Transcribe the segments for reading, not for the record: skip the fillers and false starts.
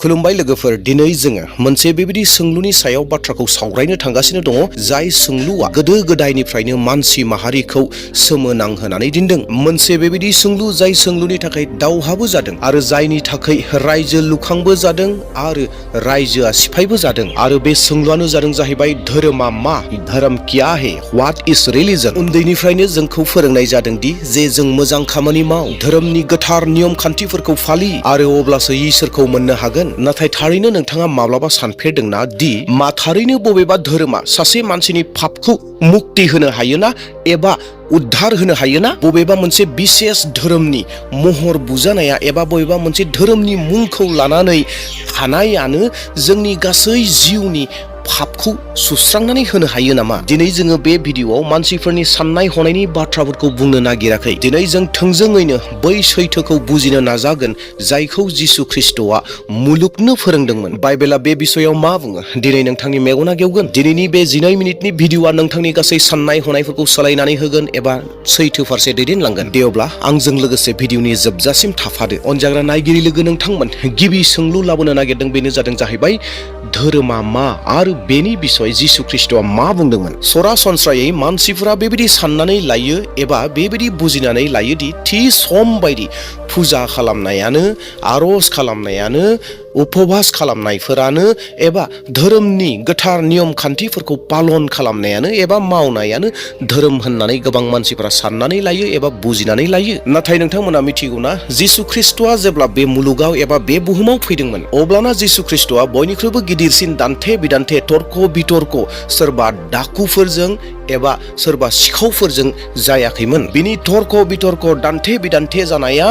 खुलुमबाय लोगोफोर, दिनै जोङो मोनसे बेबायदि सोंलुनि सायाव बाथ्राखौ सावरायनो थांगासिनो दङ, जाय सोंलुआ गोदो गोदायनिफ्रायनो मानसि माहारिखौ सोमोनांहोनानै दोनदों। मोनसे बेबायदि सोंलु, जाय सोंलुनि थाखाय दावहाबो जादों आरो जायनि थाखाय रायजो लुखांबो जादों आरो रायजोआ सिफायबो जादों। आरो बे सोंलुआनो जाहैबाय धोरोमा मा? धर्म क्या है? What is religion? उन्दैनिफ्रायनो जोंखौ फोरोंनाय जादों दि जे जों मोजां खामानि माव, धोरोमनि गोथार नियम खान्थिफोरखौ फालि, आरो अब्लासो इसोरखौ मोननो हागोन। नाथाय थारैनो नोंथाङा माब्लाबा सानफेरदोंना दि मा थारैनो बबेबा धोरोमा सासे मानसिनि पापखौ मुक्ति होनो हायोना एबा उद्धार होनो हायोना? बबेबा मोनसे बिसेस धोरोमनि महर बुजानाया एबा बबेबा मोनसे धोरोमनि मुंखौ लानानै हानायानो जोंनि गासै जिउनि पापखौ सुस्रांनानै होनो हायो नामा? दिनै जोङो बे भिडिअआव मानसिफोरनि साननाय हनायनि बाथ्राफोरखौ बुंनो नागिराखै। दिनै जों थोंजोङैनो बै सैथोखौ बुजिनो नाजागोन जायखौ जिसु ख्रिस्टआ मुलुगनो फोरोंदोंमोन। बाइबेला बे बिषयाव मा बुङो? दिनै नोंथांनि मेगना गेवगोन। दिनैनि बे 12 मिनिटनि भिडिअआ नोंथांनि गासै साननाय हनायफोरखौ सोलायनानै होगोन एबा सैथो फारसे दैदेनलांगोन। दे अब्ला आंजों लोगोसे भिडिअनि जोबजासिम थाफादो। अनजाग्रा नायगिरि लोगो नोंथांमोन, गिबि सोंलु लाबोनो नागिरदों, बेनो जाहैबाय धोरोमा मा आरो बेनि बिसय जिसु ख्रिस्टआ मा बुंदोंमोन? सरासनस्रायै मानसिफोरा बेबायदि साननानै लायो एबा बेबायदि बुजिनानै लायो दि थि सम बायदि फुजा खालामनायानो, आर'ज खालामनायानो, उपबास खालामनायफोरानो एबा धोरोमनि गोथार नियम खान्थिफोरखौ पालन खालामनायानो एबा मावनायानो धोरोम होननानै गोबां मानसिफोरा साननानै लायो एबा बुजिनानै लायो। नाथाय नोंथांमोना मिथिगौना, जिसु ख्रिस्टआ जेब्ला बे मुलुगाव एबा बे बुहुमाव फैदोंमोन, अब्लाना जिसु ख्रिस्टआ बयनिख्रुइबो गिदिरसिन दान्थे बिदान्थे, तर्क बितर्क, सोरबा डाकुफोरजों एबा सोरबा सिखावफोरजों जायाखैमोन। बिनि तर्क बितर्क, दान्थे बिदान्थे जानाया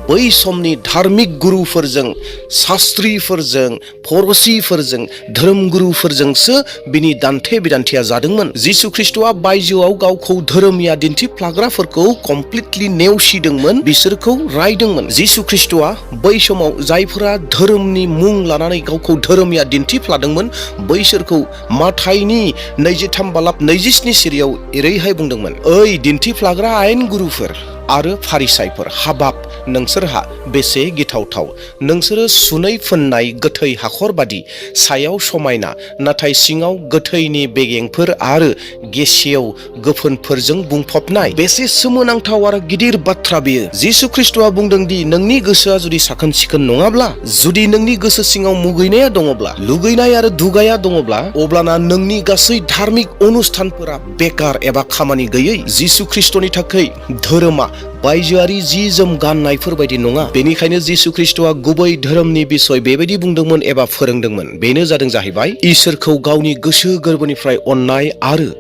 बै समनि धार्मिक गुरुफोरजों, शास्त्रिफोरजों, फरसिफोरजों, धोरोमगुरुफोरजोंसो बिनि दान्थे बिदान्थेया जादोंमोन। जिसु ख्रिस्टआ बायजोआव गावखौ धोरोमिया दिन्थिफ्लाग्राफोरखौ कमप्लिटलि नेवसिदोंमोन, बिसोरखौ रायदोंमोन। जिसु ख्रिस्टआ बै समाव जायफोरा धोरोमनि मुं लानानै गावखौ धोरोमिया दिन्थिफ्लादोंमोन, बैसोरखौ माथाइनि 23:27 सिरियाव एरैहाय बुंदोंमोन, ओइ दिन्थिफ्लाग्रा आयेन गुरुफोर आरो फारिसाइफोर, हाबाब नोंसोरहा बेसे गिथावथाव! नोंसोरो सुनै फोननाय गोथै हाखर बादि, सायाव समायना नाथाय सिङाव गोथैनि बेगेंफोर आरो गेसेव गोफोनफोरजों बुंफबनाय। बेसे सोमोनांथाव आरो गिदिर बाथ्रा बेयो! जिसु ख्रिस्टआ बुंदों दि नोंनि गोसोआ जुदि साखोन सिखोन नङाब्ला, जुदि नोंनि गोसो सिङाव मुगैनाया दङब्ला, लुगैनाय आरो दुगाया दङब्ला, अब्लाना नोंनि गासै धार्मिक अनुष्ठानफोरा बेकार एबा खामानि गैयै। जिसु ख्रिस्टनि थाखाय धोरोमा बायजोआरि जि जोम गाननायफोर बायदि नङा। बेनिखायनो जिसु ख्रिस्टआ गुबै धोरोमनि बिसय बेबायदि बुंदोंमोन एबा फोरोंदोंमोन, बेनो जाहैबाय इसोरखौ गावनि गोसो गोरबोनिफ्राय अननाय आरो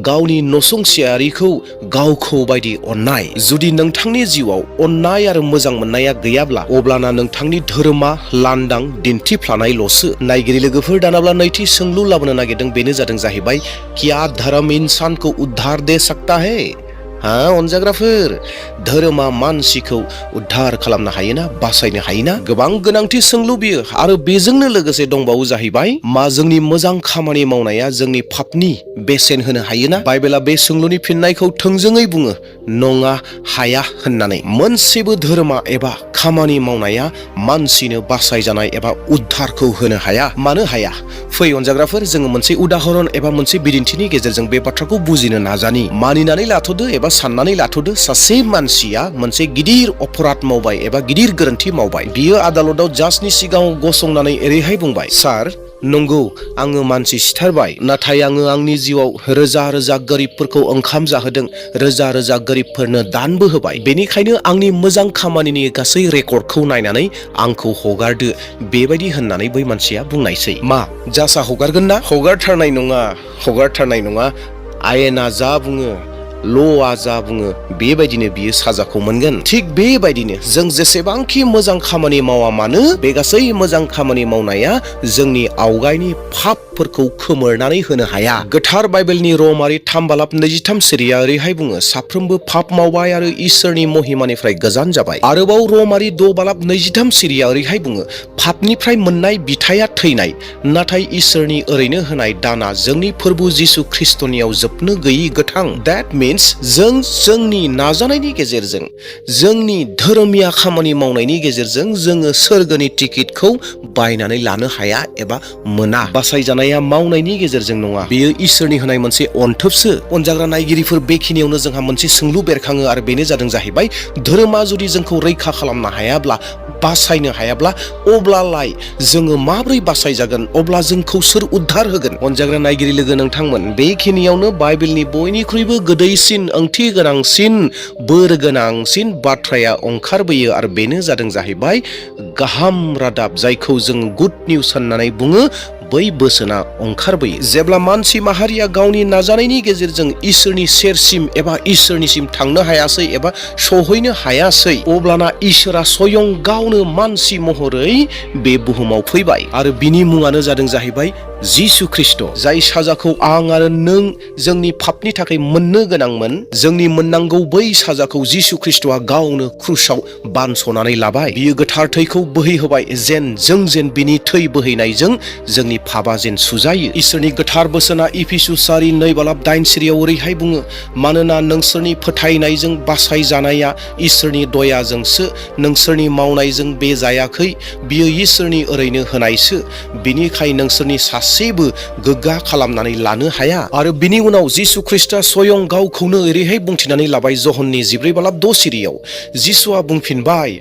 गावनि नसुंसेयारिखौ गावखौ बायदि अननाय। जुदि नोंथांनि जिउआव अननाय आरो मोजां मोननाया गैयाब्ला, अब्लाना नोंथांनि धोरोमा लांदां दिन्थिफ्लानायल'सो। नायगिरि लोगोफोर, दानाब्ला नैथि सोंलु लाबोनो नागिरदों, बेनो जाहैबाय क्या धर्म इंसान को उद्धार दे सकता है? अनजाग्राफोर, धोरोमा मानसिखौ उद्धार खालामनो हायोना, बासायनो हायोना? गोबां गोनांथि सोंलु बियो। आरो बेजोंनो लोगोसे दंबावो जाहैबाय, मा जोंनि मोजां खामानि मावनाया जोंनि पापनि बेसेन होनो हायोना? बाइबेला बे सोंलुनि फिननायखौ थोंजोङै बुङो, नङा, हाया होननानै। मोनसेबो धोरोमा एबा खामानि मावनाया मानसिनो बासायजानाय एबा उद्धारखौ होनो हाया। मानो हाया? फै अनजाग्राफोर, जोङो मोनसे उदाहरन एबा मोनसे बिदिन्थिनि गेजेरजों बे बाथ्राखौ बुजिनो नाजानि। मानिनानै लाथ'दो एबा साननानै लाथ'दो, सासे मानसिया मोनसे गिदिर अपराध मावबाय एबा गिदिर गोरोन्थि मावबाय। बियो आदालताव जाजनि सिगाङाव गसंनानै एरैहाय बुंबाय, सार, नंगौ, आङो मानसि सिथारबाय, नाथाय आङो आंनि जिउआव रोजा रोजा गोरिबफोरखौ ओंखाम जाहोदों, रोजा रोजा गोरिबफोरनो दानबो होबाय। बेनिखायनो आंनि मोजां खामानिनि गासै रेकर्डखौ नायनानै आंखौ हगारदो, बेबायदि होननानै बै मानसिया बुंनायसै। मा जासा हगारगोन ना? हगारथारनाय नङा, हगारथारनाय नङा। आयेना जा बुङो, ल'आ जा बुङो, बेबायदिनो बियो साजाखौ मोनगोन। थिग बेबायदिनो जों जेसेबांखि मोजां खामानि मावा मानो, बे गासै मोजां खामानि मावनाया जोंनि आवगायनि पापफोरखौ खोमोरनानै होनो हाया। गोथार बाइबेलनि रमारि 3:23 सिरिया ओरैहाय बुङो, साफ्रोमबो पाप मावबाय आरो इसोरनि महिमानिफ्राय गोजान जाबाय। आरोबाव रमारि 6:23 सिरिया ओरैहाय बुङो, पापनिफ्राय मोननाय बिथाया थैनाय, नाथाय इसोरनि ओरैनो होनाय दाना जोंनि फोरबो जिसु ख्रिस्टनियाव जोबनो गैयि गोथां। That means मिन्स जों जोंनि नाजानायनि गेजेरजों जोंनि धोरोमिया खामानि मावनायनि गेजेरजों जोङो सोरगोनि टिकेटखौ बायनानै लानो हाया एबा मोना। बासायजानाया मावनायनि गेजेरजों नङा, बेयो इसोरनि होनाय मोनसे अनथोबसो। अनजाग्रा नायगिरिफोर, बेखिनियावनो जोंहा मोनसे सोंलु बेरखाङो आरो बेनो जादों जाहैबाय, धोरोमा जुदि जोंखौ रैखा खालामनो हायाब्ला, बासायनो हायाब्ला, अब्लालाय जोङो माब्रै बासायजागोन? अब्ला जोंखौ सोर उद्धार होगोन? अनजाग्रा नायगिरि लोगो नोंथांमोन, बेखिनियावनो बाइबेलनि बयनिख्रुइबो गोदैसिन, ओंथि गोनांसिन, बोर गोनांसिन बाथ्राया ओंखारबोयो आरो बेनो जादों जाहैबाय गाहाम रादाब, जायखौ जों गुड निउस होननानै बुङो। बै बोसोना ओंखारबोयो जेब्ला मानसि माहारिया गावनि नाजानायनि गेजेरजों इसोरनि सेरसिम एबा इसोरनिसिम थांनो हायासै एबा सहैनो हायासै, अब्लाना इसोरा स्वयं गावनो मानसि महरै बे बुहुमाव फैबाय आरो बिनि मुङानो जादों जाहैबाय जिसु ख्रिस्ट, जाय साजाखौ आं आरो नों जोंनि पापनि थाखाय मोननो गोनांमोन। जोंनि मोननांगौ बै साजाखौ जिसु ख्रिस्टआ गावनो क्रुसाव बानस'नानै लाबाय। बियो गोथार थैखौ बोहैहोबाय जेन बिनि थै बोहैनायजों जोंनि पापा जेन सुजायो। इसोरनि गोथार बोसोना इफिसुस 4:9-8 ओरैहाय बुङो, मानोना नोंसोरनि फोथायनायजों बासायजानाया इसोरनि दयाजोंसो, नोंसोरनि मावनायजों बे जायाखै, बियो इसोरनि ओरैनो होनायसो। बिनिखाय नोंसोरनि सासेबो गोग्गा खालामनानै लानो हाया। आरो बिनि उनाव जिसु ख्रिस्टआ स्वयं गावखौनो ओरैहाय बुंथिनानै लाबाय जहननि 4:2 जिसुआ बुंफिनबाय,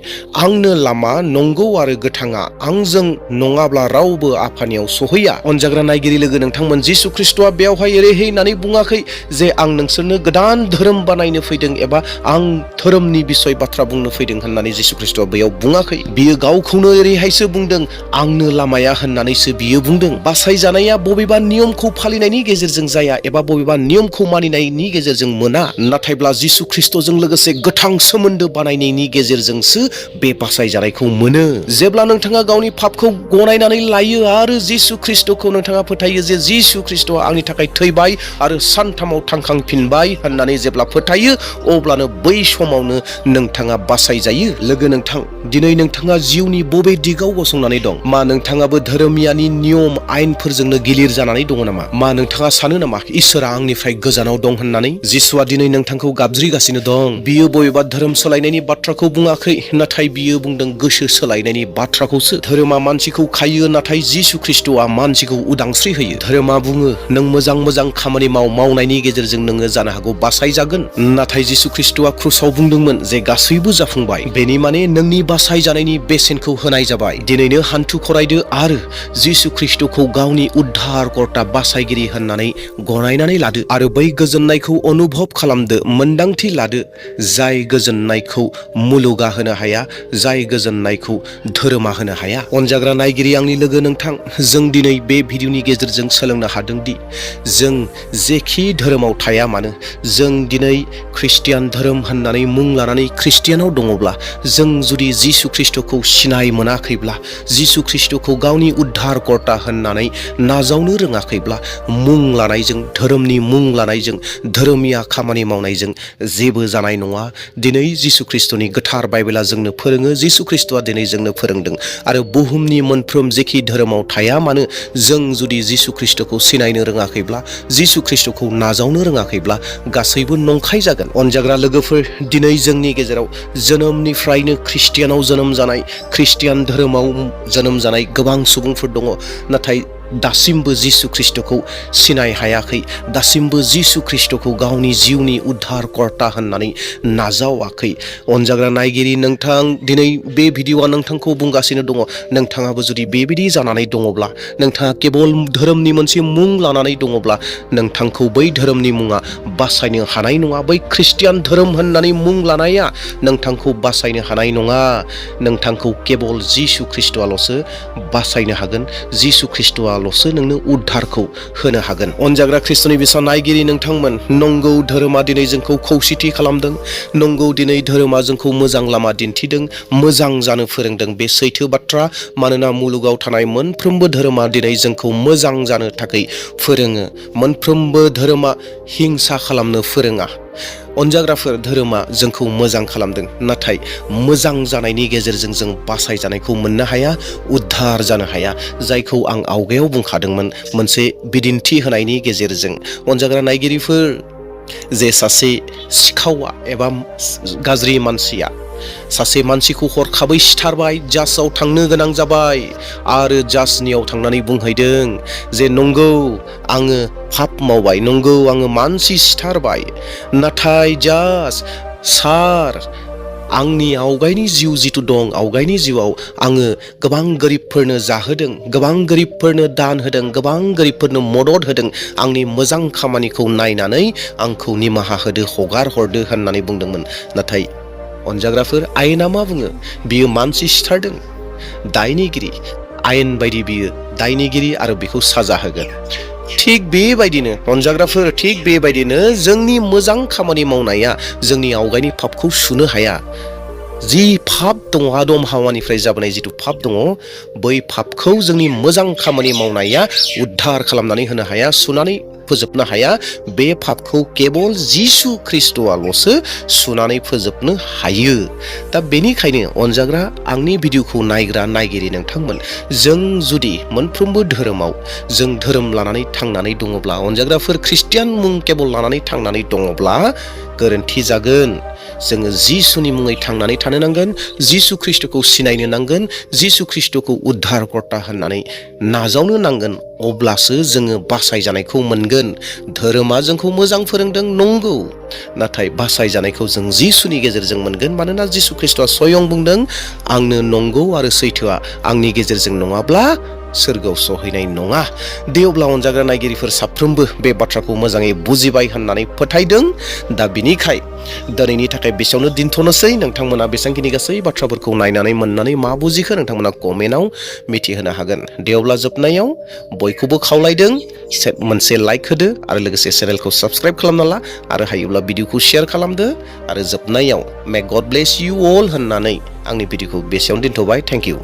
आंनो लामा, नंगौ आरो गोथाङा, आंजों नङाब्ला रावबो आफानियाव सहैया। अनजाग्रा नायगिरि लोगो नोंथांमोन, जिसु ख्रिस्टआ बेवहाय ओरैहाय होननानै बुङाखै जे आं नोंसोरनो गोदान धोरोम बानायनो फैदों एबा आं धोरोमनि बिसय बाथ्रा बुंनो फैदों होननानै जिसु ख्रिस्टआ बेयाव बुङाखै। बियो गावखौनो ओरैहायसो बुंदों, आंनो लामाया होननानैसो बियो बुंदों। बासायजानाया बबेबा नियमखौ फालिनायनि गेजेरजों जाया एबा बबेबा नियमखौ मानिनायनि गेजेरजों मोना, नाथायब्ला जिसु ख्रिस्टजों लोगोसे गोथां सोमोन्दो बानायनायनि गेजेरजोंसो बे बासायजानायखौ मोनो। जेब्ला नोंथाङा गावनि पापखौ गनायनानै लायो आरो जिसु ख्रिस्टखौ नोंथाङा फोथायो जे जिसु ख्रिस्टआ आंनि थाखाय थैबाय आरो सानथामाव थांखांफिनबाय होननानै जेब्ला फोथायो, अब्लानो बै समावनो नोंथाङा बासायजायो। लोगो नोंथां, दिनै नोंथाङा जिउनि बबे दिगाव गसंनानै दं? मा नोंथाङाबो धोरोमियानि नियम आयेनफोरजोंनो गिलिर जानानै दङ नामा? मा नोंथाङा सानो नामा इसोरा आंनिफ्राय गोजानाव दं होननानै? जिसुआ दिनै नोंथांखौ गाबज्रिगासिनो दं। बियो बबेबा धोरोम सोलायनायनि बाथ्राखौ बुङाखै, नाथाय बियो बुंदों गोसो सोलायनायनि बाथ्राखौसो। धोरोमा मानसिखौ खायो, नाथाय जिसु ख्रिस्टआ मानसिखौ उदांस्रि होयो। धोरोमा बुङो नों मोजां खामानि मावनायनि गेजेरजों नोङो जानो हागौ बासायजागोन, नाथाय जिसु ख्रिस्टआ क्रुसाव बुंदोंमोन जे गासैबो जाफुंबाय, बेनि माने नोंनि बासायजानायनि बेसेनखौ होनाय जाबाय। दिनैनो हान्थु खरायदो आरो जिसु ख्रिस्टखौ गावनि उद्धारकर्ता बासायगिरि होननानै गनायनानै लादो आरो बै गोजोननायखौ अनुभब खालामदो, मोन्दांथि लादो, जाय गोजोननायखौ मुलुगा होनो हाया, जाय गोजोननायखौ धोरोमा होनो हाया। अनजाग्रा नायगिरि आंनि लोगो नोंथां, जों दिनै बे भिडिअनि गेजेरजों सोलोंनो हादोंदि जों जेखि धोरोमाव थाया मानो, जों दिनै ख्रिस्टियान धोरोम होननानै मुं लानानै ख्रिस्टियानाव दङब्ला, जों जुदि जिसु ख्रिस्टखौ सिनाय मोनाखैब्ला, जिसु ख्रिस्टखौ गावनि उद्धारकर्ता होननानै नाजावनो रोङाखैब्ला, मुं लानायजों, धोरोमनि मुं लानायजों, धोरोमिया खामानि मावनायजों जेबो जानाय नङा। दिनै जिसु ख्रिस्टनि गोथार बाइबेला जोंनो फोरोङो, जिसु ख्रिस्टआ दिनै जोंनो फोरोंदों आरो बुहुमनि मोनफ्रोम जेखि धोरोमाव थाया मानो, जों जुदि जिसु ख्रिस्टखौ सिनायनो रोङाखैब्ला, जिसु ख्रिस्टखौ नाजावनो रोङाखैब्ला, गासैबो नंखाय जागोन। अनजाग्रा लोगोफोर, दिनै जोंनि गेजेराव जोनोमनिफ्रायनो ख्रिस्टियानाव जोनोम जानाय, ख्रिस्टियान धोरोमाव जोनोम जानाय गोबां सुबुंफोर दङ, नाथाय दासिमबो जिसु ख्रिस्टखौ सिनाय हायाखै, दासिमबो जिसु ख्रिस्टखौ गावनि जिउनि उद्धारकर्ता होननानै नाजावाखै। अनजाग्रा नायगिरि नोंथां, दिनै बे भिडिअआ नोंथांखौ बुंगासिनो दङ, नोंथाङाबो जुदि बेबायदि जानानै दङब्ला, नोंथाङा केबल धोरोमनि मोनसे मुं लानानै दङब्ला, नोंथांखौ बै धोरोमनि मुङा बासायनो हानाय नङा। बै ख्रिस्टियान धोरोम होननानै मुं लानाया नोंथांखौ बासायनो हानाय नङा। नोंथांखौ केबल जिसु ख्रिस्टआल'सो बासायनो हागोन, जिसु ख्रिस्टआ ल'सो नोंनो उद्धारखौ होनो हागोन। अनजाग्रा ख्रिस्टनि बिसा नायगिरि नोंथांमोन, नंगौ धोरोमा दिनै जोंखौ खौसेथि खालामदों, नंगौ दिनै धोरोमा जोंखौ मोजां लामा दिन्थिदों, मोजां जानो फोरोंदों, बे सैथो बाथ्रा। मानोना मुलुगाव थानाय मोनफ्रोमबो धोरोमा दिनै जोंखौ मोजां जानो थाखाय फोरोङो, मोनफ्रोमबो धोरोमा हिंसा खालामनो फोरोङा। अनजाग्राफोर, धोरोमा जोंखौ मोजां खालामदों, नाथाय मोजां जानायनि गेजेरजों जों बासायजानायखौ मोननो हाया, उद्धार जानो हाया, जायखौ आं आवगायाव बुंखादोंमोन मोनसे बिदिन्थि होनायनि गेजेरजों। अनजाग्रा नायगिरिफोर, जे सासे सिखावा एबा गाज्रि मानसिया सासे मानसिखौ हरखाबै सिथारबाय, जाजआव थांनो गोनां जाबाय आरो जाजनियाव थांनानै बुंहैदों जे नंगौ आङो पाप मावबाय, नंगौ आङो मानसि सिथारबाय, नाथाय जाज सार आंनि आवगायनि जिउ जिथु दं, आवगायनि जिउआव आङो गोबां गोरिबफोरनो जाहोदों, गोबां गोरिबफोरनो दान होदों, गोबां गोरिबफोरनो मदद होदों, आंनि मोजां खामानिखौ नायनानै आंखौ निमाहा होदो, हगार हरदो होननानै बुंदोंमोन। नाथाय अनजाग्राफोर, आयेना मा बुङो? बियो मानसि सिथारदों, दायनिगिरि, आयेन बायदि बियो दायनिगिरि आरो बेखौ साजा होगोन। थिग बेबायदिनो अनजाग्राफोर, थिग बेबायदिनो जोंनि मोजां खामानि मावनाया जोंनि आवगायनि पापखौ सुनो हाया। जि पाप दङ, आदम हावानिफ्राय जाबोनाय जिथु पाप दङ, बै पापखौ जोंनि मोजां खामानि मावनाया उद्धार खालामनानै होनो हाया, सुनानै फोजोबनो हाया। बे पापखौ केबल जिसु ख्रिस्ट'आल'सो सुनानै फोजोबनो हायो। दा बेनिखायनो अनजाग्रा आंनि भिडिअ'खौ नायग्रा नायगिरि नोंथांमोन, जों जुदि मोनफ्रोमबो धोरोमाव जों धोरोम लानानै थांनानै दङब्ला, अनजाग्राफोर ख्रिस्टियान मुं केबल लानानै थांनानै दङब्ला गोरोन्थि जागोन। जोङो जिसुनि मुङै थांनानै थानो नांगोन, जिसु ख्रिस्ट'खौ सिनायनो नांगोन, जिसु ख्रिस्ट'खौ उद्धारकर्ता होननानै नाजावनो नांगोन। अब्लासो जोङो बासायजानायखौ मोनगोन। धोरोमा जोंखौ मोजां फोरोंदों, नंगौ, नाथाय बासायजानायखौ जों जिसुनि गेजेरजों मोनगोन। मानोना जिसु ख्रिस्ट'आ स्वयं बुंदों, आंनो नंगौ आरो सैथोआ आंनि गेजेरजों नङाब्ला सोरगोआव सहैनाय नङा। दे अब्ला अनजाग्रा नायगिरिफोर साफ्रोमबो बे बाथ्राखौ मोजाङै बुजिबाय होननानै फोथायदों। दा बिनिखाय दिनैनि थाखाय बेसेयावनो दोनथ'नोसै। नोंथांमोना बेसेबांखिनि गासै बाथ्राफोरखौ नायनानै मोननानै मा बुजिखो नोंथांमोना कमेन्टआव मिथिहोनो हागोन। दे अब्ला जोबनायाव बयखौबो खावलायदों, मोनसे लाइक होदो आरो लोगोसे चेनेलखौ साबस्क्राइब खालामना ला आरो हायोब्ला भिडिअखौ शेयार खालामदो। आरो जोबनायाव मे गड ब्लेस इउ अल होननानै आंनि भिडिअखौ बेसेयावनो दोनथ'बाय। Thank you.